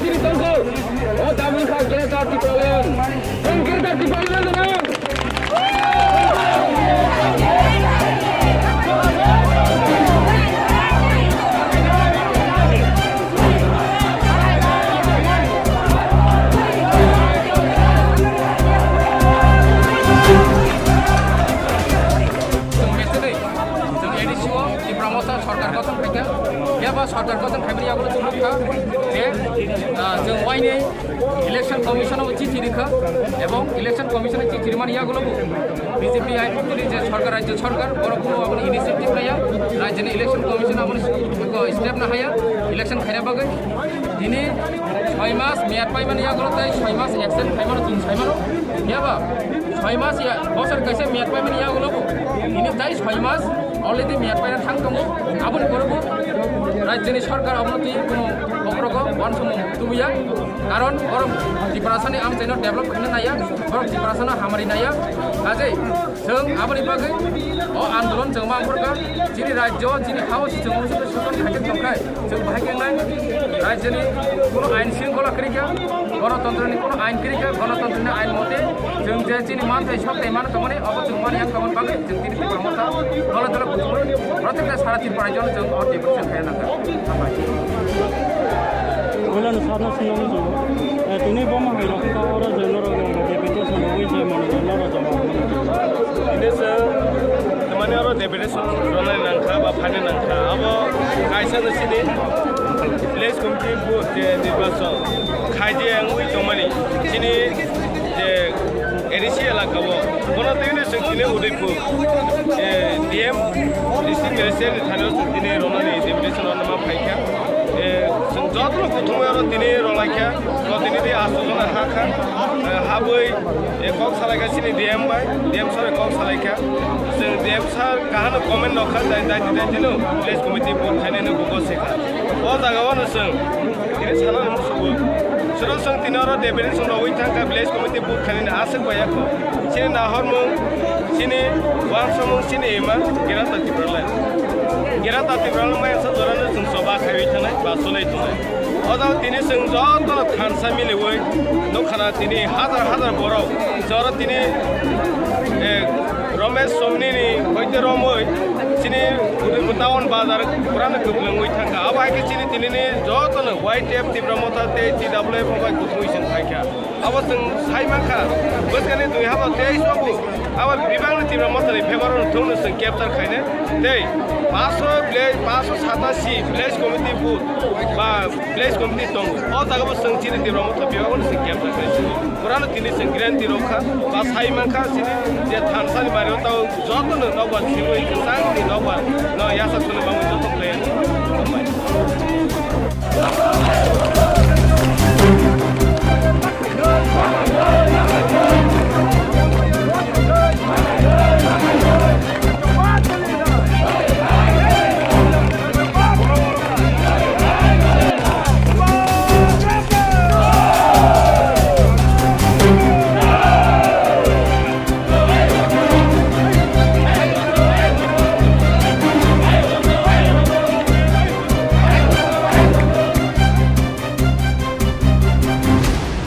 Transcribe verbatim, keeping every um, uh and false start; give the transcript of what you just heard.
Tiri tongkho, o tabuk kha Greater Tipraland. Tong Greater Tipraland no. Chwng A D C o Tipra Motha sorkar gothon khaikha, phiya ba sorkar gothon khaimani yagulo chwng nukha je, ah, chwng waini Election Commission o chithi rikha, ebong Election Commission o chithi rimani yagulo bo B J P I P F T ni je sorkar, rajya sorkar, borok kuno aboni initiative laiya, rajyani Election Commission aboni step na haya, election khaina bagwi. Tini soi mas meyad paimani yagulo tai soi mas extend khaimano chwng saimano, phiya ba soi mas ya, bosor kaisa meyad paimani yagulo bo tini tai soi mas already meyad paina thang tongo. Aboni pore bo rajyani sorkar abono twi kuno kokrok o uansukmung tubuya, karon borok Tiprasani amchaino develop khaina naiya, borok Tiprasano hamari naiya. Hajei chwng aboni bagwi o andolon chwng ma wngkha, chini rajyo, chini ha-o chwng uansukmung khaijak tongkha. Chwng bahai khe wngnai, rajyoni kuno ain shringkhola kwrwi kha, gonotontroni kuno ain kwrwi kha, gonotontroni ain mote chwng je chini manthai sok tei mano tongmani, abo chwng mani yang tongmani bagwi chwng tini Tipra Motha dole dole kuthumwi protekta sara Tripura rajyono chwng o demonstration khaina nangkha. Hambai. Wala no sarno sino mujo. Eh, tini bo ma hai rok ka ora je norok deputation wi je mano norok jama. Ini se, temani oro deputation rona nangkha ba phani nangkha. Abo kaisa no sini village committee bo je nirbachon khaidi ang wi tongmani. Sini je A D C elaka o, bono twi no chwng tini Udaipur, eh, D M, District Magistrate ni thani o chwng tini rona ni deputation rona ma phaikha. Eh, chwng joto no kuthumwi oro tini rolaikha, protinidhi asto jona hakha, eh, habwi, eh, kok salaikha chini D M bai, D M sir kok salaikha. Chwng D M sir kahano comment rokha, dai, dai, dai, dino village committee vote khainani bugo sekha. O jaga o no chwng tini sana ni musugo. Suro chwng tini oro deputation rogwi thangkha, village committee vote khainani aswk bai yakho. Chini nahormung, chini uansukmung, chini ima Greater Tipraland. Greater Tipraland maya sa jorano chwng choba khaiwi thangnai, ba cholai tongnai. O jaga tini chwng joto thansa miliwi nukha na tini hajar hajar borok. Jora tini, eh, Romesh Somni ni hoite romwi chini Udaipur town bazar purano kwplwngwi thangkha. Abo hai khe chini tini ni joto no Y T F Tipra Motha tei T W F bai kuthumwi chwng phaikha. Abo chwng sai mankha, bwskani dui haba teis o bo abo bibangni Tipra Mothani favour o thwngno chwng capture khainai. Tei paanch sho village, paanch sho satasi village committee booth ba village committee tongo. O jaga bo chwng chini Tipra Motha bibangno chwng capture khainai. Purano tini chwng guarantee rwkha, ba sai mankha chini je thansani mario tao jotono nokbar simi kwchangni nokbar no yasa swnwi bagwi joto khlai.